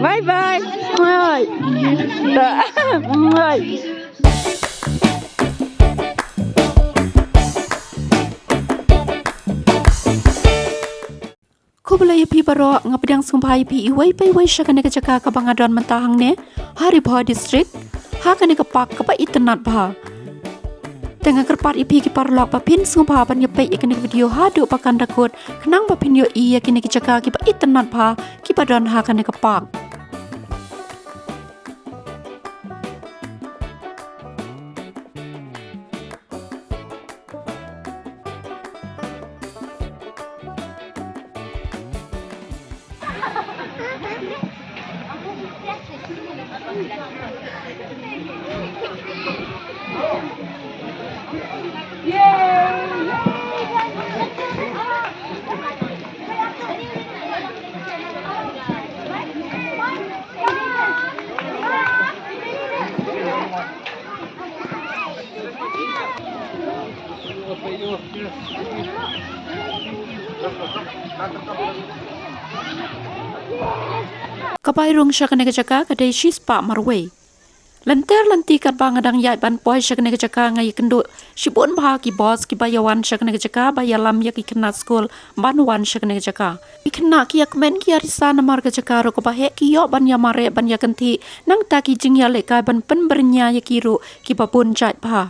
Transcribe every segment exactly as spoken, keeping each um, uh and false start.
Bye bye. Bye. Bye. Khublei ïa phi baroh, nga pdiang sngewbha ïa phi iwei pa iwei sha kane ka jaka kaba nga don mynta hangne ha Ri Bhoi District, ha kane ka park kaba itynnad bha. Te nga kyrpad ïa phi ki paralok ba phin sngewbha ban ïa peit ïa kane ka video haduh ba kan da kut, khnang ba phin ïohi ïa kine ki jaka kiba itynnad bha kiba don ha kane ka park. Ka bai rung sha kane ka jaka ka dei shispah marwei. Lynter lynti katba nga dang ïaid ban poi sha kane ka jaka nga ïakynduh shibun bha ki bos kiba ïawan sha kane ka jaka ba ïalam ïa ki khynnah skul ban wan sha kane ka jaka. Ki khynnah ki ïakmen ki ïarisa namar ka jaka ruh kaba heh, ki ïoh ban ïamareh ban ïakynthih, nangta ki jingïalehkai ban pynbyrngia ïa ki ruh kiba bun jait bha.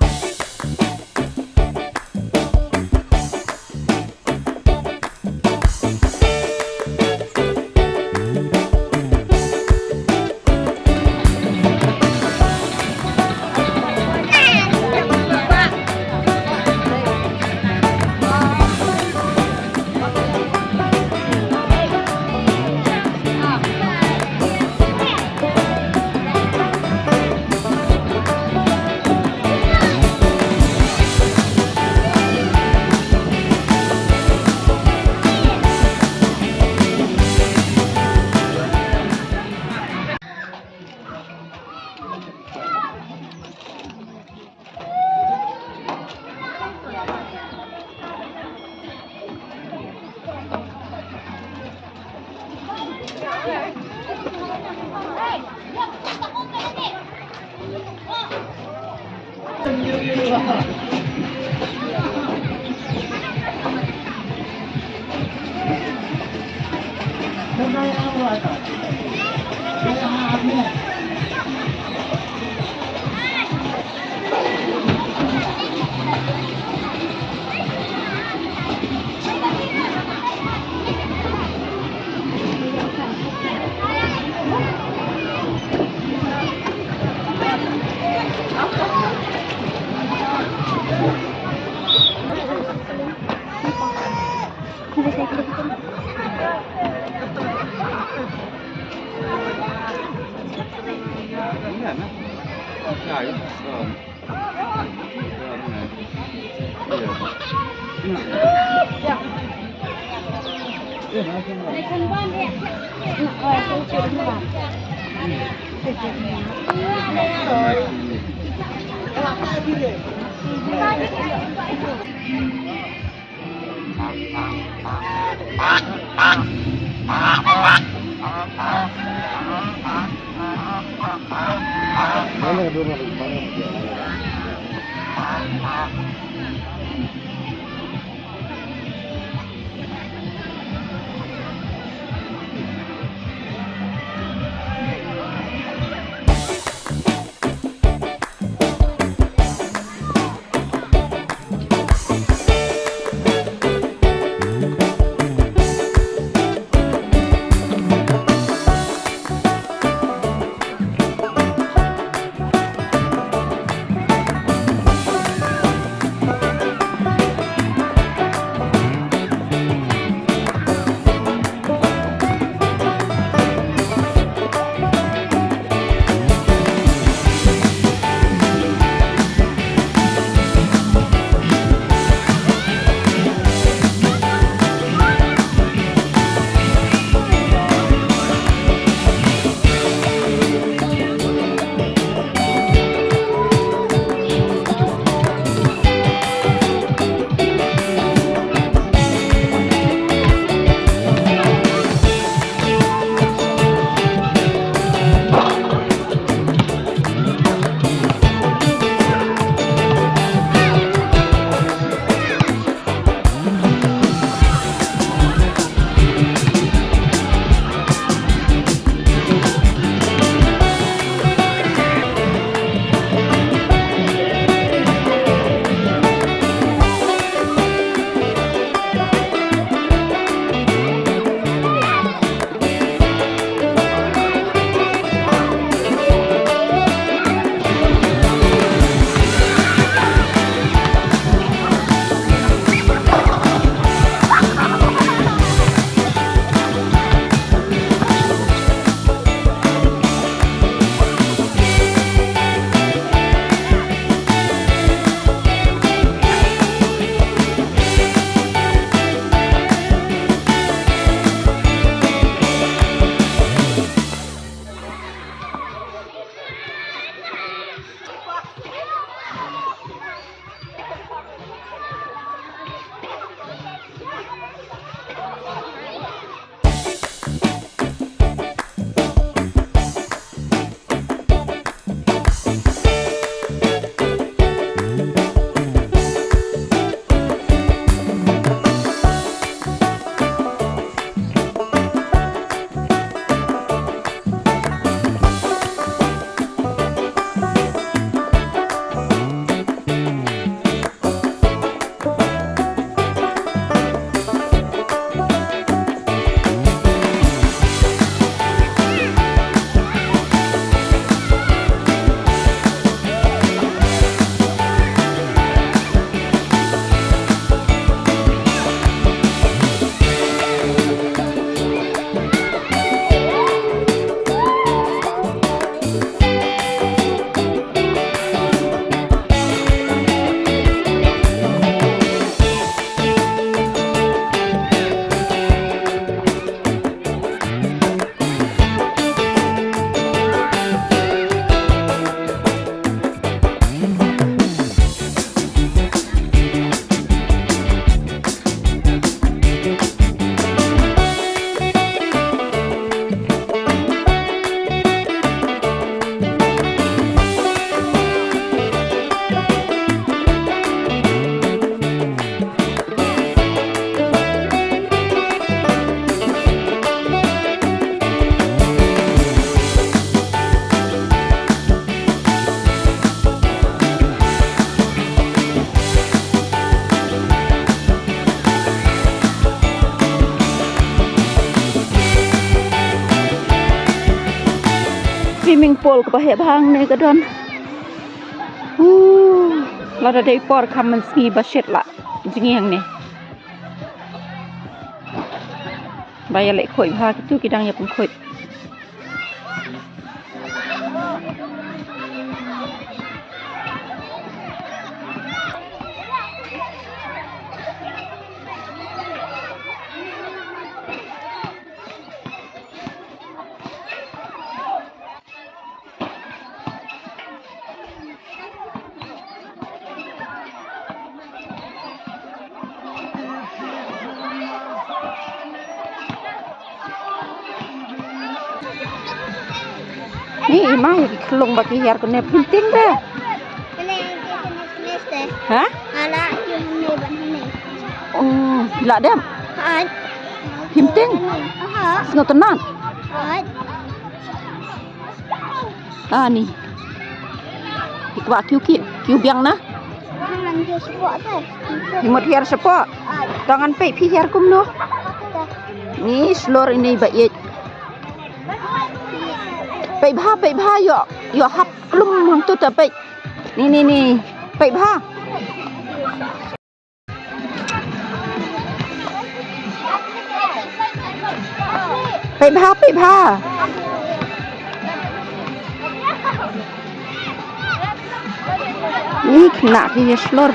Swimming pool kaba heh bha hangne ka don. Uh, lada dei por kham mynsngi ba shit la jngi hangne. Ba ïaleh khuid bha kitu ki dang ïa pynkhuid. Ni i ma ïa ki khlung ba ki hiar kane phim tieng de. Kane, kane, kane, kane. Ha? Ala, yung ne ban ne. Oh, la dem. Hai. Phim tieng. Aha. Sngewtynnat. Hai. Ani. Ki kwah kiew ki, kiew biang na. Ngan kiew shapoh te. Phi mut hiar shapoh. Ai. To ngan peit phi hiar kumno. Te. Ni shlur ini ba ïeit. Peit bha, peit bha ïoh, ïoh hap klum hangtu te peit. Ni, ni, ni. Peit bha. Peit bha, peit bha. Ni khynnah ki ïa shlur.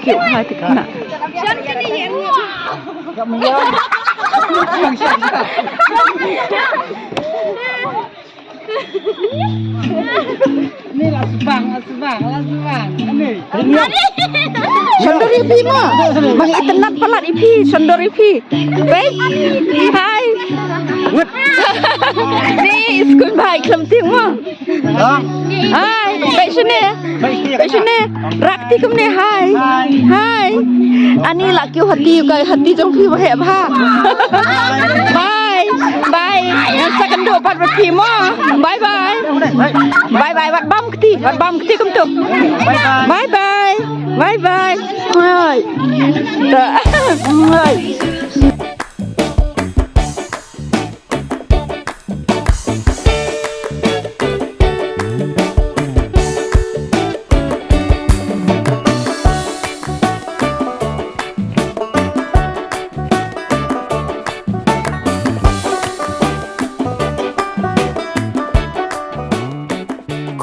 Cute bha te khynnah. Ni la sbang, la sbang, la sbang. Ani. Shandor ïa phi mo. Ba nga itynnat palat ïa phi, shandor ïa phi. Peit. Hai. Ni skul bha khlem tieng mo. Hai, peit shane. Peit shane. Rak ti kumne hai. Hai. Ani la kiew hati, ka hati jong phi ba heh bha. Bye. Bye. Ngan sa kynduh pat bad phi mo. Bye bye. Bye bye. Wat bam kti, wat bam kti kumtu. Bye bye. Bye bye. Hai. Hai.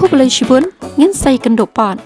Khublei shibun, ngin sa ïakynduh pat.